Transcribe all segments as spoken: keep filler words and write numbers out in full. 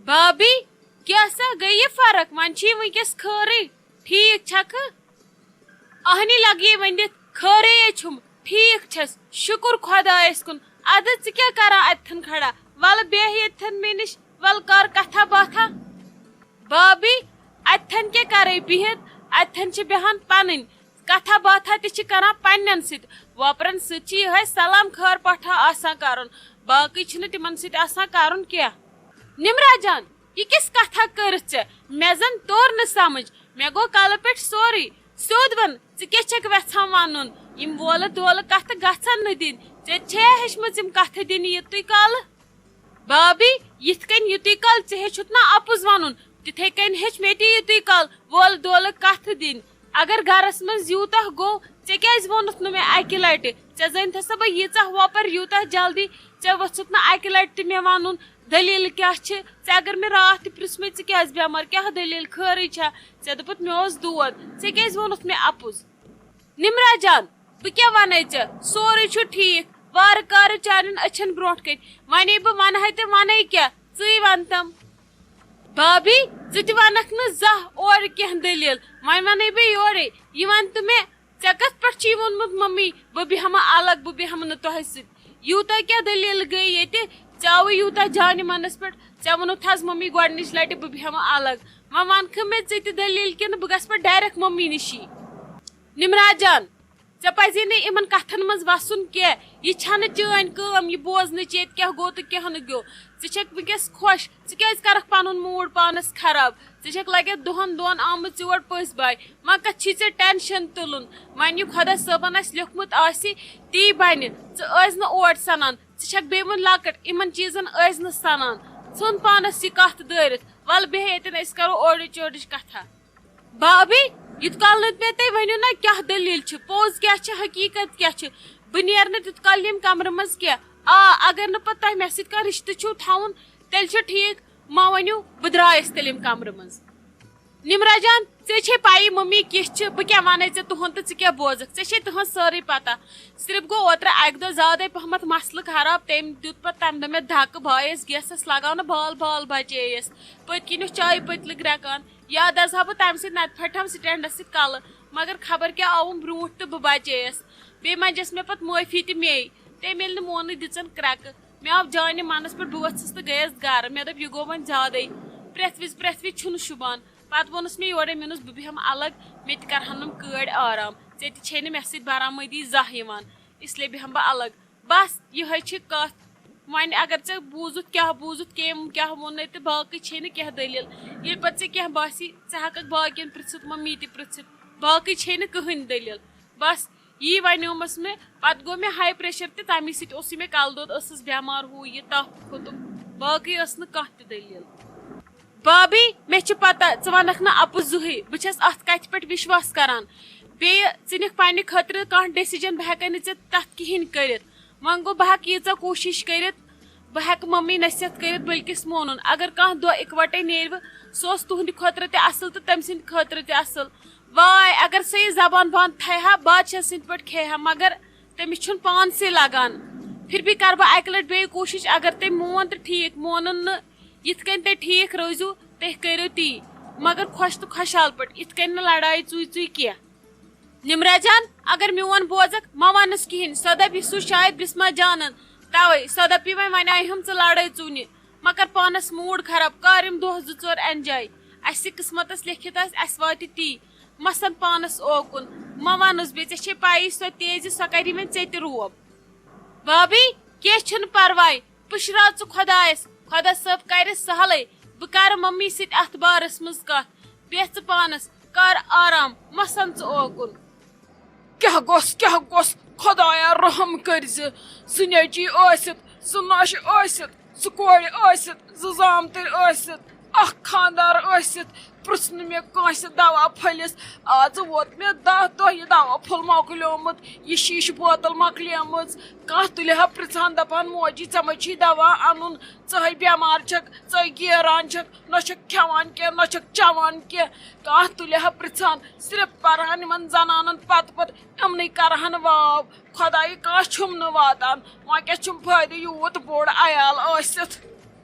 بابی، کیٛاہ سا گٔیہِ فرق؟ وۄنۍ چھِی وٕنکیٚس خٲرٕے، ٹھیٖک چھکھٕ؟ اہنی لگیے ؤنِتھ، خٲرٕے ہے چھُم، ٹھیٖک چھَس، شُکُر خۄدایَس کُن۔ اَدٕ ژٕ کیٛاہ کران اَتھٮ۪ن کھڑا؟ وَلہٕ بیٚہہ ییٚتھٮ۪ن مےٚ نِش، وَلہٕ کر کتھا باتھا۔ بابی، اَتھٮ۪ن کیٛاہ کرے بِہِتھ؟ اَتھٮ۪ن چھِ بیٚہان پنٕنۍ، کتھا باتھا تہِ چھِ کران پننٮ۪ن سۭتۍ۔ وۄپرن سۭتۍ چھِ یِہوٚے سلام خٲر پٲٹھا آسان کرُن، باقٕے چھُنہٕ تِمن سۭتۍ آسان کرُن کینٛہہ۔ نمرا جان، یہِ کِژھ کتھا کٔرٕتھ ژےٚ؟ مےٚ زن توٚر نہٕ سمجھ۔ مےٚ گوٚو کلہٕ پٮ۪ٹھ سورُے۔ سیوٚد ون، ژٕ کیٛاہ چھکھ وٮ۪ژھان ونُن؟ یِم وولہٕ دولہٕ کتھٕ گژھن نہٕ دِنۍ۔ ژےٚ چھےٚ ہیٚچھمٕژ یِم کتھٕ دِنہِ یُتُے کالہٕ؟ بابی، یِتھ کٔنۍ یُتُے کال ژےٚ ہیٚچھُتھ نا اپُز ونُن، تِتھے کٔنۍ ہیٚچھ مےٚ تہِ یُتُے کال وولہٕ دولہٕ کتھٕ دِنۍ۔ اگر گرس منٛز یوٗتاہ گوٚو، ژےٚ کیٛازِ ووٚنُتھ نہٕ مےٚ اکہِ لٹہِ؟ ژےٚ زٲنتھا سا بہٕ ییٖژاہ وۄپر، یوٗتاہ جلدی؟ ژےٚ ووٚژھُتھ نہٕ اکہِ لٹہِ تہِ مےٚ ونُن۔ دٔلیٖل کیٛاہ چھِ؟ ژےٚ اگر مےٚ راتھ تہِ پرٛژھمٕے، ژٕ کیٛازِ بٮ۪مار؟ کیٛاہ دٔلیٖل؟ خٲرٕے چھا؟ ژےٚ دوٚپُتھ مےٚ اوس دود۔ ژےٚ کیٛازِ ووٚنُتھ مےٚ اَپُز؟ نِمرا جان، بہٕ کیٛاہ وَنَے ژےٚ؟ سورُے چھُ ٹھیٖک۔ وارٕ کارٕ چانٮ۪ن أچھَن برٛونٛٹھ کَنہِ۔ وَنے بہٕ وَنہٕ ہَے تہٕ وَنَے کیٛاہ؟ ژٕے وَن تَم۔ بابی، ژٕ تہِ وَنَکھ نہٕ زانٛہہ اورٕ کینٛہہ دٔلیٖل۔ وۄنۍ وَنَے بہٕ یورَے۔ یہِ وَن تہٕ مےٚ، ژےٚ کتھ پٮ۪ٹھ چھُے ووٚنمُت ممی، بہٕ بیٚہمہٕ الگ، بہٕ بیٚہمہٕ نہٕ تۄہہِ سۭتۍ؟ یوٗتاہ کیٛاہ دٔلیٖل گٔے ییٚتہِ؟ ژےٚ آوُے یوٗتاہ جانہِ منس پٮ۪ٹھ، ژےٚ ووٚنُتھ حظ ممی گۄڈٕنِچ لٹہِ بہٕ بیٚہمہٕ الگ۔ وۄنۍ ونکھٕ مےٚ ژٕ تہِ دٔلیٖل کِنہٕ بہٕ گژھٕ پتہٕ direct ممی نِشی؟ نمرا جان، ژےٚ پزی نہٕ یِمن کتھن منٛز وسُن کینٛہہ۔ یہِ چھنہٕ چٲنۍ کٲم یہِ بوزنٕچ ییٚتہِ کیٛاہ گوٚو تہٕ کیٛاہ نہٕ گوٚو۔ ژٕ چھکھ وٕنکیٚس خۄش، ژٕ کیٛازِ کرکھ پنُن mood پانس خراب؟ ژٕ چھکھ لگیا دۄہن دۄن آمٕژ یور پٔژھۍ باے۔ وۄنۍ کتھ چھی ژےٚ tension تُلُن؟ وۄنۍ یہِ خۄدا صٲبن آسہِ لیوٚکھمُت آسہِ، تی بنہِ۔ ژٕ ٲسۍ نہٕ اور سنان، ژٕ چھکھ بیٚیہِ وُنہِ لۄکٕٹ، یِمن چیٖزن ٲسۍ نہٕ سنان۔ ژھٕن پانس یہِ کتھ دٲرِتھ، ول بیٚہہ ییٚتٮ۪ن، أسۍ کرو اورٕچ یورٕچ کتھا۔ بابی، یوٗت کال نہٕ مےٚ تُہۍ ؤنِو نا کیٛاہ دٔلیٖل چھِ، پوٚز کیٛاہ چھِ، حقیٖقت کیٛاہ چھِ، بہٕ نیرٕ نہٕ تیوٗت کال ییٚمہِ کمرٕ منٛز کینٛہہ۔ آ، اگر نہٕ پتہٕ تۄہہِ مےٚ سۭتۍ کانٛہہ رشتہٕ چھُو تھاوُن، تیٚلہِ چھُ ٹھیٖک، ما ؤنِو بہٕ درٛایس تیٚلہِ ییٚمہِ کمرٕ منٛز۔ نمرا جان، ژےٚ چھے پَیی ممی کِژھ چھِ؟ بہٕ کیٛاہ وَنَے ژےٚ تُہُنٛد تہٕ ژٕ کیٛاہ بوزَکھ؟ ژےٚ چھے تُہٕنٛز سٲرٕے پَتہ۔ صرف گوٚو اوترٕ اَکہِ دۄہ زیادَے پَہمَتھ مسلہٕ خراب، تٔمۍ دیُت پَتہٕ تَمہِ دۄہ مےٚ دھکہٕ، بہٕ آیَس گیسَس لگاونہٕ، بال بال بچییَس۔ پٔتۍ کِنۍ اوس چایہِ پٔتلہٕ گرٛٮ۪کان۔ یاد حظ ہا بہٕ تَمہِ سۭتۍ نَتہٕ پھَٹہِ ہم سٹینڈَس سۭتۍ کَلہٕ، مگر خبر کیٛاہ آوُم برٛونٛٹھ تہٕ بہٕ بچییَس۔ بیٚیہِ منٛجَس مےٚ پَتہٕ معٲفی تہِ مے۔ تٔمۍ ییٚلہِ نہٕ مونُے دِژَن کرٛٮ۪کہٕ۔ مےٚ آو جانہِ منَس پٮ۪ٹھ، بہٕ ؤژھٕس تہٕ گٔیَس گَرٕ۔ مےٚ دوٚپ، یہِ گوٚو وۄنۍ زیادَے۔ پرٛٮ۪تھ وِزِ، پرٛٮ۪تھ وِزِ چھُنہٕ شوٗبان۔ پَتہٕ ووٚنُس مےٚ یورَے، مےٚ دوٚپُس، بہٕ بیٚہمہٕ الگ، مےٚ تہِ کَرٕہَن یِم کٲڑۍ آرام۔ ژےٚ تہِ چھے نہٕ مےٚ سۭتۍ برآمدی زانٛہہ یِوان، اس لیے بیٚہمہٕ بہٕ الگ۔ بَس، یِہوٚے چھِ کَتھ۔ وۄنۍ اگر ژےٚ بوٗزُتھ، کیٛاہ بوٗزُتھ، کٔمۍ کیٛاہ ووٚنُے تہٕ باقٕے چھے نہٕ کینٛہہ دٔلیٖل۔ ییٚلہِ پَتہٕ ژےٚ کینٛہہ باسی، ژٕ ہٮ۪کَکھ باقیَن پِرٛژھِتھ، ممی تہِ پِرٛژھِتھ، باقٕے چھے نہٕ کٕہٕنۍ دٔلیٖل۔ بَس، یی وَنیومَس مےٚ، پَتہٕ گوٚو مےٚ high pressure تہِ، تَمی سۭتۍ اوسُے مےٚ کَلہٕ دود، ٲسٕس بٮ۪مار، ہُہ یہِ تَپھ کھوٚتُم، باقٕے ٲس نہٕ کانٛہہ تہِ دٔلیٖل۔ بابی، مےٚ چھِ پَتہ ژٕ وَنَکھ نہٕ اَپُز زٕہٕے، بہٕ چھَس اَتھ کَتھِ پٮ۪ٹھ وِشواس کَران۔ بیٚیہِ ژٕ نِکھ پنٛنہِ خٲطرٕ کانٛہہ decision، بہٕ ہٮ۪کَے نہٕ ژےٚ تَتھ کِہیٖنۍ کٔرِتھ۔ وۄنۍ گوٚو، بہٕ ہٮ۪کہٕ ییٖژاہ کوٗشِش کٔرِتھ، بہٕ ہٮ۪کہٕ ممی نصیحت کٔرِتھ، بلکِس مونُن۔ اگر کانٛہہ دۄہ اِکوَٹَے نیرِوٕ، سُہ اوس تُہٕنٛدِ خٲطرٕ تہِ اَصٕل تہٕ تٔمۍ سٕنٛدِ خٲطرٕ تہِ اَصٕل۔ واے، اگر سۄ یہِ زبان بنٛد تھایہِ ہا، بادشاہ سٕنٛدۍ پٲٹھۍ کھیٚیہِ ہا، مگر تٔمِس چھُنہٕ پانسٕے لگان۔ پھر بھی کرٕ بہٕ اکہِ لٹہِ بیٚیہِ کوٗشش، اگر تٔمۍ مون تہٕ ٹھیٖک، مونُن نہٕ، یِتھ کٔنۍ تُہۍ ٹھیٖک روٗزِو، تُہۍ کٔرِو تی، مگر خۄش تہٕ خۄشحال پٲٹھۍ، یِتھ کٔنۍ نہٕ لڑایہِ ژُے ژُے کینٛہہ۔ نمرہ جان، اگر میون بوزکھ، مہ ونس کہیٖنۍ، سۄ دپہِ، یہِ سوٗز شاید بسمہ جانن، توے سۄ دپہِ وۄنۍ، وۄنۍ آیہِ ہم ژٕ لڑٲے ژُنہِ۔ مہ کر پانس mood خراب، کر یِم دۄہ زٕ ژور enjoy۔ اسہِ قسمتس لیکھِتھ آسہِ، اسہِ واتہِ تی۔ مہ سن پانس اوکُن۔ مہ ونُس بیٚیہِ، ژےٚ چھے پَیی سۄ تیزِ، سۄ کَرِ وۄنۍ ژےٚ تہِ روب۔ بابی، کینٛہہ چھُنہٕ پرواے، پُشراو ژٕ خۄدایس، خۄدا صٲب کَرِ سہلٕے۔ بہٕ کَرٕ ممی سۭتۍ اَتھ بارس منٛز کَتھ۔ بیٚہہ ژٕ پانس، کر آرام، مہ سن ژٕ اوکُن۔ کیٛاہ گوٚژھ، کیٛاہ گوٚژھ؟ خۄدایا، رحم کٔرۍ زِ۔ زٕ نیٚچی ٲسِتھ، زٕ نۄشہِ ٲسِتھ، زٕ کورِ ٲسِتھ، زٕ زامتٕرۍ ٲسِتھ، اکھ خاندار ٲسِتھ، پرٛژھ نہٕ مےٚ کٲنٛسہِ دوا پھٔلِس۔ آز ووت مےٚ دَہ دۄہ یہِ دوا پھوٚل مۄکلیومُت، یہِ شیٖشہٕ بوتل مۄکلیمٕژ۔ کانٛہہ تُلہِ ہا پرٛژھان، دَپان، "موجی، ژےٚ ما چھی دوا اَنُن؟ ژٕہے بٮ۪مار چھَکھ، ژٕہے گیران چھَکھ، نہ چھَکھ کھٮ۪وان کینٛہہ، نہ چھَکھ چٮ۪وان کینٛہہ۔" کانٛہہ تُلہِ ہا پرٛژھان، صرف پَرہَن یِمَن زَنانَن پَتہٕ پَتہٕ، یِمنٕے کَرہَن واو۔ خۄدایہِ، کانٛہہ چھُم نہٕ واتان، وۄنۍ کیٛاہ چھُم فٲیدٕ یوٗت بوٚڑ عیال ٲسِتھ؟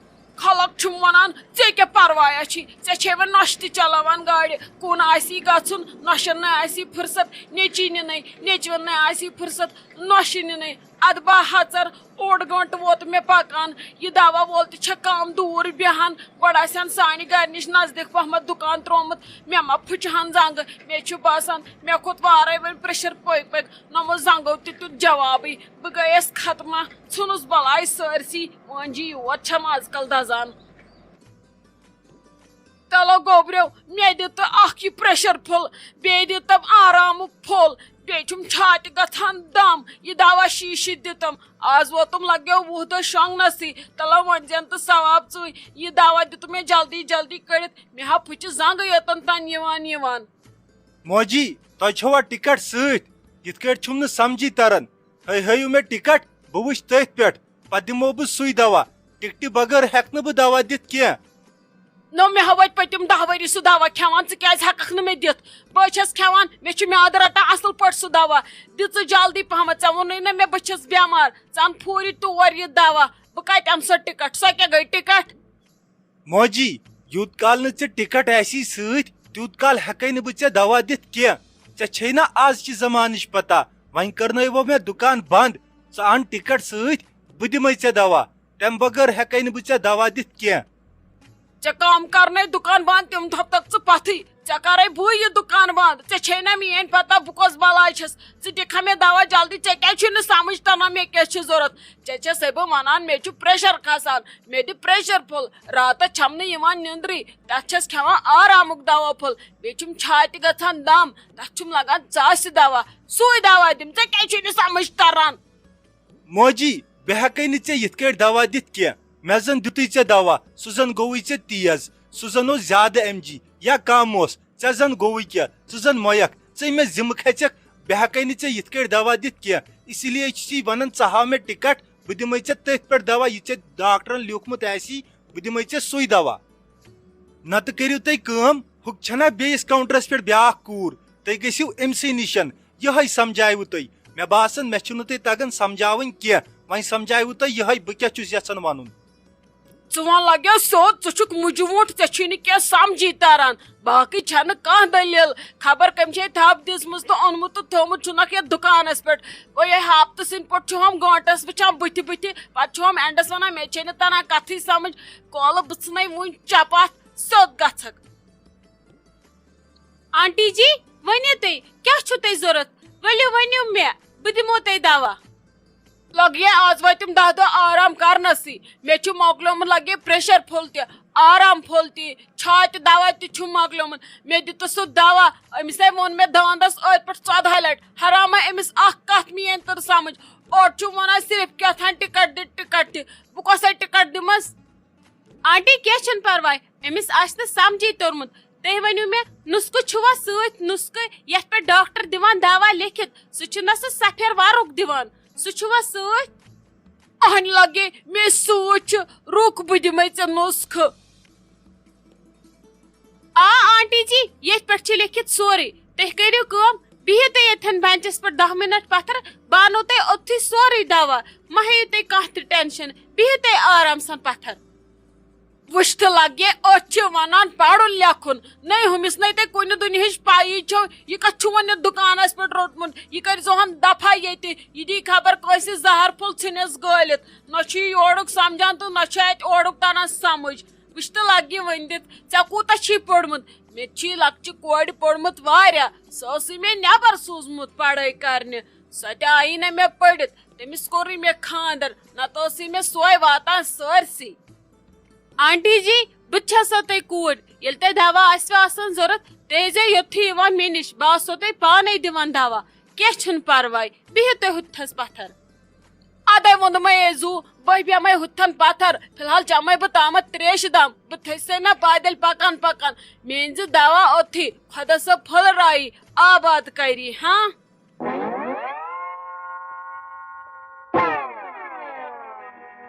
خلق چھُم ونان، "ژےٚ کیٛاہ پروایا چھی؟ ژےٚ چھے وۄنۍ نۄشہِ تہِ چلاوان گاڑِ۔ کُن آسی گژھُن، نۄشن نَے آسی فرصت، نیٚچی نِنَے، نیٚچوٮ۪ن نَے آسی فرصت، نۄشہِ نِنَے۔" ادٕ بہٕ ہژر، اوٚڑ گٲنٹہٕ ووت مےٚ پکان۔ یہِ دوا وول تہِ چھےٚ کم دوٗر بیہان۔ گۄڈٕ آسہِ ہن سانہِ گرِ نِش نزدیٖک پہمتھ دُکان ترٛوومُت۔ مےٚ ما پھُچہِ ہن زنٛگہٕ۔ مےٚ چھُ باسان، مےٚ کھوٚت وارے وۄنۍ پریشر پٔکۍ پٔکۍ۔ نہ مو زنٛگو تہِ تیُتھ جوابٕے۔ بہٕ گٔیس ختمہ، ژھٕنُس بلاے سٲرسٕے۔ وٲنجہِ یوت چھم آز کل دزان۔ تلو گوبریو، مےٚ دِ تہٕ اکھ یہِ پریشر پھوٚل، بیٚیہِ دِ تم آرامُک پھوٚل، بیٚیہِ چھُم چھاتہِ گژھان دم۔ یہِ دوا شیٖشہِ دِتم۔ آز ووتُم لگیو وُہ دۄہ شۄنٛگنَسٕے۔ تلو وۄنۍ زٮ۪ن تہٕ ثواب ژٕے۔ یہِ دوا دِتُم مےٚ جلدی جلدی کٔڑِتھ۔ مےٚ ہا پھُچہِ زنٛگہٕ یوٚتن تام یِوان یِوان۔ موجی، تۄہہِ چھوا ٹکٹ سۭتۍ؟ یِتھ کٲٹھۍ چھُم نہٕ سمجھی تران۔ تُہۍ ہٲیِو مےٚ ٹکٹ، بہٕ وٕچھٕ تٔتھۍ پٮ۪ٹھ، پتہٕ دِمو بہٕ سُے دوا۔ ٹکٹہِ بغٲر ہٮ۪کہٕ نہٕ بہٕ دوا دِتھ کینٛہہ۔ نو، مےٚ ہا وٲتۍ پٔتِم دَہ ؤری سُہ دوا کھٮ۪وان، ژٕ کیٛازِ ہٮ۪ککھ نہٕ مےٚ دِتھ؟ بہٕ چھَس کھٮ۪وان، مےٚ چھُ میٛادٕ رَٹان اَصٕل پٲٹھۍ سُہ دوا۔ دِ ژٕ جلدی پہمتھ، ژےٚ ووٚنُے نہ مےٚ بہٕ چھَس بٮ۪مار، ژٕ اَن فوری تور یہِ دوا۔ بہٕ کَتہِ اَنہٕ سۄ ٹکٹ؟ سۄ کیٛاہ گٔے ٹکٹ؟ موجی، یوٗت کال نہٕ ژےٚ ٹکٹ آسی سۭتۍ، تیوٗت کال ہٮ۪کے نہٕ بہٕ ژےٚ دوا دِتھ کینٛہہ۔ ژےٚ چھے نا آز چہِ زمانٕچ پتہ، وۄنۍ کرنٲوو مےٚ دُکان بنٛد۔ ژٕ اَن ٹکٹ سۭتۍ، بہٕ دِمے ژےٚ دوا۔ تمہِ بغٲر ہٮ۪کے نہٕ بہٕ ژےٚ دوا دِتھ کینٛہہ۔ ژےٚ کم کرنے دُکان بنٛد، تِم تھپتکھ ژٕ پتھٕے۔ ژےٚ کرے بٕے یہِ دُکان بنٛد، ژےٚ چھے نا میٲنۍ پتہ بہٕ کۄس بلاے چھَس۔ ژٕ دِکھا مےٚ دوا جلدی، ژےٚ کیٛازِ چھُے نہٕ سمجھ تران مےٚ کیٛاہ چھِ ضوٚرتھ؟ ژےٚ چھَسے بہٕ ونان مےٚ چھُ پریشر کھسان، مےٚ دِ پریشر پھوٚل۔ راتس چھم نہٕ یِوان نیندرٕے، تتھ چھَس کھٮ۪وان آرامُک دوا پھوٚل، بیٚیہِ چھُم چھاتہِ گژھان دم، تتھ چھُم لگان ژاسہِ دوا۔ سُے دوا دِم، ژےٚ کیٛازِ چھُے نہٕ سمجھ تران؟ موجی، بہٕ ہٮ۪کے نہٕ ژےٚ یِتھ کٲٹھۍ دوا دِتھ کینٛہہ۔ مےٚ زن دِتُے ژےٚ دوا، سُہ زن گوٚوُے ژےٚ تیز، سُہ زن اوس زیادٕ ایم جی یا کم اوس، ژےٚ زن گوٚوُے کینٛہہ، ژٕ زن مۄیکھ، ژٕ مےٚ ذمہٕ کھژکھ۔ بہٕ ہٮ۪کے نہٕ ژےٚ یِتھ کٲٹھۍ دوا دِتھ کینٛہہ، اسی لیے چھُسی ونان، ژٕ ہاو مےٚ ٹکٹ، بہٕ دِمے ژےٚ تٔتھۍ پٮ۪ٹھ دوا، یہِ ژےٚ ڈاکٹرن لیوٗکھمُت آسی، بہٕ دِمے ژےٚ سُے دوا۔ نتہٕ کٔرِو تُہۍ کٲم، ہُہ چھنا بیٚیِس کاونٹرس پٮ۪ٹھ بیٛاکھ کوٗر، تُہۍ گٔژھِو أمۍ سٕے نِشن، یِہوٚے سمجھایوٕ تۄہہِ۔ مےٚ باسان، مےٚ چھُو نہٕ تۄہہِ تگان سمجھاوٕنۍ کینٛہہ، وۄنۍ سمجھایوٕ تۄہہِ یِہوٚے، بہٕ کیٛاہ چھُس یژھان ونُن۔ ژٕ وَن لگیو سیوٚد، ژٕ چھُکھ مُجہِ ووٗنٛٹھ، ژےٚ چھُے نہٕ کینٛہہ سمجھی تران۔ باقٕے چھنہٕ کانٛہہ دٔلیٖل، خبر کٔمۍ چھے تھپھ دِژمٕژ تہٕ اوٚنمُت تہٕ تھوٚومُت چھُنکھ یتھ دُکانس پٮ۪ٹھ۔ گوٚو یہِ ہفتہٕ سٕنٛدۍ پٲٹھۍ چھُ ہم گٲنٛٹس وٕچھان بٕتھِ بٕتھِ، پتہٕ چھُ ہم اینڈس ونان، "مےٚ چھے نہٕ تران کتھٕے سمجھ، کولہٕ بٕژھنَے وُنۍ چپاتھ سیوٚد گژھکھ۔" آنٹی جی، ؤنِو تُہۍ، کیٛاہ چھُو تۄہہِ ضوٚرَتھ؟ ؤلِو ؤنِو مےٚ، بہٕ دِمو تۄہہِ دوا۔ لگیے آز وٲتۍ تِم دَہ دۄہ آرام کرنَسٕے۔ مےٚ چھُ مۄکلیومُت لگیے پریشر پھوٚل تہِ، آرام پھوٚل تہِ، چھاتہِ دوا تہِ چھُم مۄکلیومُت۔ مےٚ دِتُس سُہ دوا، أمِس ہے ووٚن مےٚ دانٛدَس أتھۍ پٮ۪ٹھ ژۄدہَے لَٹہِ۔ حرامہ أمِس اَکھ کَتھ میٛٲنۍ تٔر سمجھ۔ اورٕ چھُم وَنان صرف کیٛاہ تھام ٹکٹ دِ، ٹکٹ دِ۔ بہٕ کۄسَے ٹکٹ دِمَس؟ آنٹی، کینٛہہ چھُنہٕ پرواے، أمِس آسہِ نہٕ سمجھے توٚرمُت۔ تُہۍ ؤنِو مےٚ، نُسخہٕ چھُوا سۭتۍ، نُسخہٕ یتھ پٮ۪ٹھ ڈاکٹر دِوان دوا لیکھِتھ؟ سُہ چھُنہ سُہ سفیر ورُک دِوان، سُہ چھُوا سۭتۍ؟ اہنہِ لگے، مےٚ سۭتۍ چھُ۔ رُک، بہٕ دِمے ژےٚ نُسخہٕ۔ آ آنٹی جی، ییٚتھۍ پٮ۪ٹھ چھُ لیکھِتھ سورُے۔ تُہۍ کٔرِو کٲم، بِہِو تُہۍ ییٚتھٮ۪ن بینچس پٮ۪ٹھ دَہ مِنٹ پتھر، بہٕ اَنو تۄہہِ اوٚتتھٕے سورُے دوا۔ مہ ہیٚیِو تُہۍ کانٛہہ تہِ ٹینشن، بِہِو تُہۍ آرام سان پتھر۔ وٕچھ تہٕ لگے، أتھۍ چھِ ونان پرُن لیکھُن۔ نَے ہُمِس نَے تۄہہِ کُنہِ دُنیہٕچ پَیی چھو، یہِ کَتھ چھُ وۄنۍ یَتھ دُکانَس پٮ۪ٹھ روٚٹمُت؟ یہِ کٔرۍ زِہون دفع ییٚتہِ، یہِ دی خبر کٲنٛسہِ زہر پھوٚل ژھٕنِس گٲلِتھ۔ نہ چھُ یہِ یورُک سمجھان تہٕ نہ چھُ اَتہِ اورُک تران سمجھ۔ وٕچھ تہٕ لگہِ ؤنۍ دِتھ، ژےٚ کوٗتاہ چھی پوٚرمُت؟ مےٚ تہِ چھی لۄکچہِ کورِ پوٚرمُت واریاہ، سۄ ٲسٕے مےٚ نٮ۪بر سوٗزمُت پڑٲے کرنہِ۔ سۄ تہِ آیی نہٕ مےٚ پٔرِتھ، تٔمِس کوٚرُے مےٚ خانٛدر، نتہٕ ٲسٕے مےٚ سۄے واتان سٲرسٕے۔ آنٹی جی، بہٕ تہِ چھسو تۄہہِ کوٗر، ییٚلہِ تۄہہِ دوا آسِوٕ آسان ضوٚرتھ، تُہۍ ٲسۍزیو یوٚتھٕے یِوان مےٚ نِش، بہٕ آسو تۄہہِ پانے دِوان دوا، کینٛہہ چھُنہٕ پرواے، بِہِو تُہۍ ہُتھس پتھر۔ ادے ووٚنمے زُو، بہٕ بیٚہمے ہُتھن پتھر، فی الحال چمے بہٕ تامتھ تریشہِ دام، بہٕ تھٔسے نہ پیدل پکان پکان، مےٚ أنۍ زِ دوا اوٚتھٕے، خۄدا صٲب پھٔلرایی، آباد کری، ہاں۔